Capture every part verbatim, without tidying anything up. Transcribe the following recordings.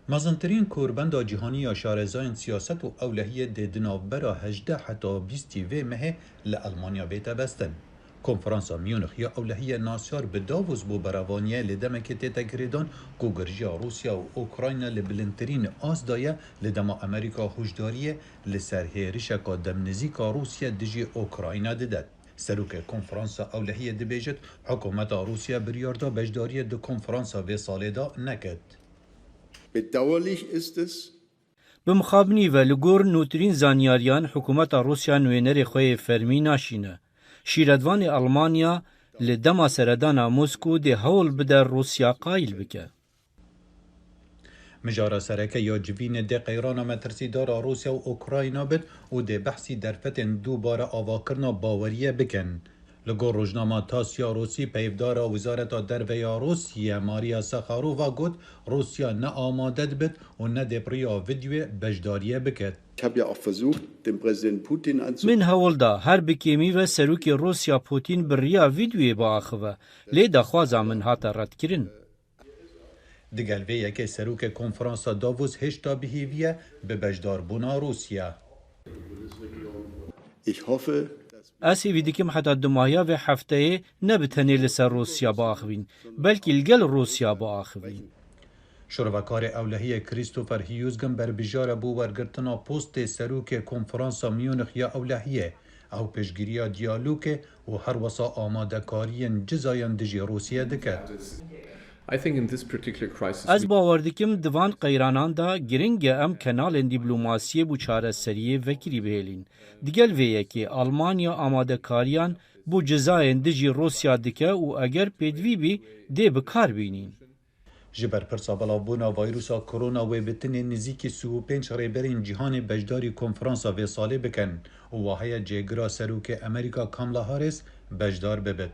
Mezintirîn korbenda cîhanî ya şarezayên siyaset û ewlehiyê dê di navbera hejdeh heta bîstî vê mehê li Elmanya bête bestin. Konferansa Munich ya ewlehiyê nasyar bi Davos bû berevaniyê, lê demekê tête girêdan ku girjiya Rûsya û Ukrayna li bilindtirîn ast de ye, li dema Amerîka hûşdariyê li ser hêrişeka demnizîka Rûsya dijî Ukrayna dide. Serokê Konferansa Ewlehiyê dibêjit, hikûmeta Rûsya biryar da beşdariyê di konferansa vê salê de nekit. Bedauerlich ist es, Bi mixabinî ve li gor nûtirîn zanyariyan hikûmeta Rûsya nûênerê xwe yê fermî naşîne. Şîretvanê Elmanya li dema seredana Moskû dê hewl bide Rûsya qayîl bike. Mijara sereke ya civînê dê qeyrana metirsîdar a Rûsya û Ukrayna bit û dê behsî derfetên dubare avakirina baweriyê bikin. Li gor rojnama Tass ya Rûsî, peyvdara Wizareta Derve ya Rûsya Maria Sakharova got, Rûsya ne amade dibit û ne dê bi riya vîdyoyê beşdariyê biket. Ich habe ja auch versucht, den Präsident Putin anzu Min hewl da her bi kêmî ve serokê Rûsya Putin bi riya vîdyoyê biaxive, lê daxwaza min hate redkirin. Digel vê yekê serokê konferansa Davos hêşta bi hêvî ye bi beşdarbûna Rûsya. Ich hoffe, Ez hêvî dikim heta dumahiya vê hefteyê ne bi tenê li ser Rûsya biaxivîn, belkî li gel Rûsya biaxivîn. Şirovekarê ewlehiyê Christopher Hughes gim berbijare bo wergirtina postê serokê Konferansa Munich ya Ewlehiyê. Ew pêşgiriya diyalogê û herwesa amadekariyên cizayan dijî Rûsiyê dike. I think in this particular crisis, Ez bawer dikim di van qeyranan de giring e em kenalên dîplomasiyê bo çareseriyê vekirî bihêlîn. Digel vê yekê Almanya amadekariyan bo cizayên dijî Rûsya dike û eger pêdivî bî dê bi kar bînîn. Ji ber pirsa belavbûna vayrusa korona wê bi tinê nizîkî sî û pênc rêberên cîhanê beşdarî konferansa vê salê bikin û wa heye cêgira serokê Amerîka Kamala Harris beşdar bibit.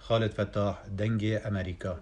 Xalid Fettah, Dengê Amerîka.